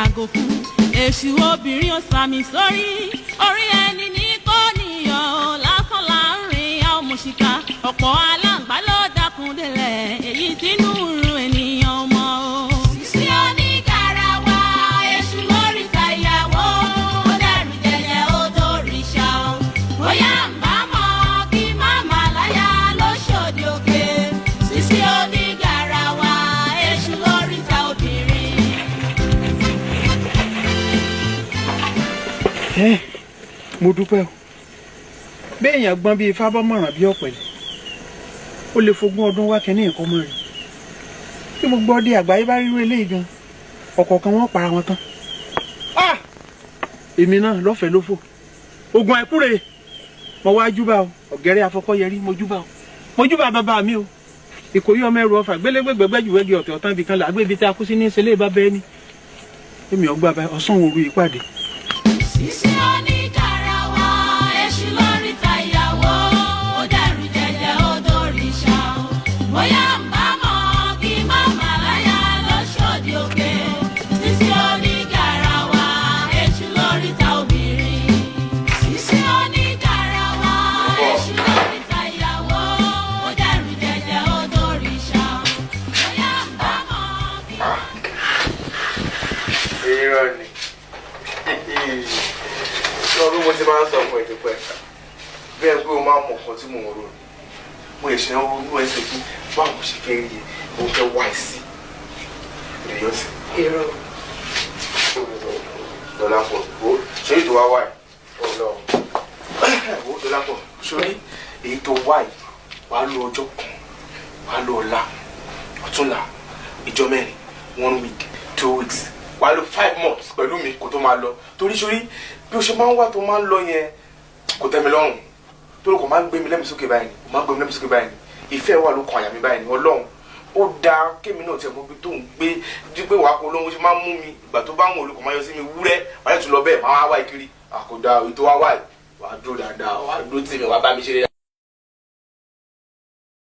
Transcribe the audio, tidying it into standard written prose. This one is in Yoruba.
yàgò fún. Èṣù obìnrin ó sàmì sórí orí ẹni ní kò níyàn lásán là ń rìn àwọn mọ̀ṣíkà ọ̀pọ̀ aláǹgbá ló dákun délẹ̀ èyí tínú run ènìyàn mọ́ o. Sísí onígarawa èṣù lóríta ìyàwó ó dẹrù jẹjẹ ó dóríṣà o. Bóyá ń bá mọ̀ kí máma láyà lóṣòdì òkè. Sísí onígarawa èṣù lóríta obìnrin. Mo dúpẹ́ o. Béèyàn gbọ́n bíi fábọ́mọ̀ràn bíi ọ̀pẹ̀lẹ̀ ó lè fogún ọdún wá kínní nǹkan mọ́ rẹ̀. Bí gbogbo ọdẹ àgbáyé bá rírú eléyìí gan, ọ̀kọ̀ọ̀kan wọn para wọn tán. Èmi náà lọ́fẹ̀ẹ́ ló fò. Ogun àìkú rèé. Mo wá júbà o, ọ̀gẹ́rẹ́ afọkọ́yẹrí mo júbà o. Mo júbà bàbá mi o. Ìkòyí ọmọ ẹrù ọfà gbélégbègbègbèjúwẹ́gì ọ̀tẹ̀ ọ̀tán ibì kan là gbé ibi tí a kú sí ní ìṣẹ̀lẹ̀ ìbá bẹ́ẹ̀ ni. Èmi ọgbà báyìí ọ̀sán òru ìpàdé. Sísí onígarawa èṣù lóríta ìyàwó ó dẹrù jẹjẹ ó dóríṣà o. Bóyá ń bá mọ̀ kí máma láyà lóṣòdì òkè. Sísí onígarawa èṣù lóríta obìnrin. Sísí onígarawa èṣù lóríta ìyàwó ó dẹrù jẹjẹ ó dóríṣà o. Bóyá ń bá mọ̀ kí. Irọ́ ni. Sọ bí mo ti máa ń sọ fún ẹ tipẹ́ bẹ́ẹ̀ pé o máa ń mọ nǹkan tí mò ń rò ní. Mo lè ṣe ń ronú ẹsẹ̀ pé báwo mo ṣe fẹ́ rí ẹ, mo fẹ́ wá ẹ sí. Lè yọ sí. Irọ́. Dọ̀lápọ̀, wo ṣé èyí tó wá wá ẹ̀? Ọlọ́run. Wo Dọ̀lápọ̀, sórí èyí tó wá yìí, wàá lo ọjọ́ kan, wàá lo ọ̀la, ọ̀túnla, ìjọ mẹ́rin, 1 week, 2 weeks, wàá lo 5 months pẹ̀lú mi kó tó máa lọ. Torí sórí bí o ṣe máa ń wá tó máa ń lọ yẹn kò tẹ́ mi lọ́rùn. Torí kò máa ń gbé mi lẹ́mìí sókè báyìí ni, kò máa ń gbé mi lẹ́mìí sókè báyìí ni. Ìfẹ́ wà ló kan àyà mi báyìí ni, Ọlọ́run. Ó dáa kémi náà tiẹ̀ mọ ibi tó ń gbé, dípé wàá kó lóhun ṣe máa ń mú mi. Ìgbà tó bá ń wò olùkọ́ máa yọ sí mi wúrẹ́, wàá lè tún lọ bẹ́ẹ̀, máa wá wá ìkiri. Àkódà ètò wá wá yìí, wàá dúró dáadáa, wàá dúró tì mí, wàá bá mi ṣeré.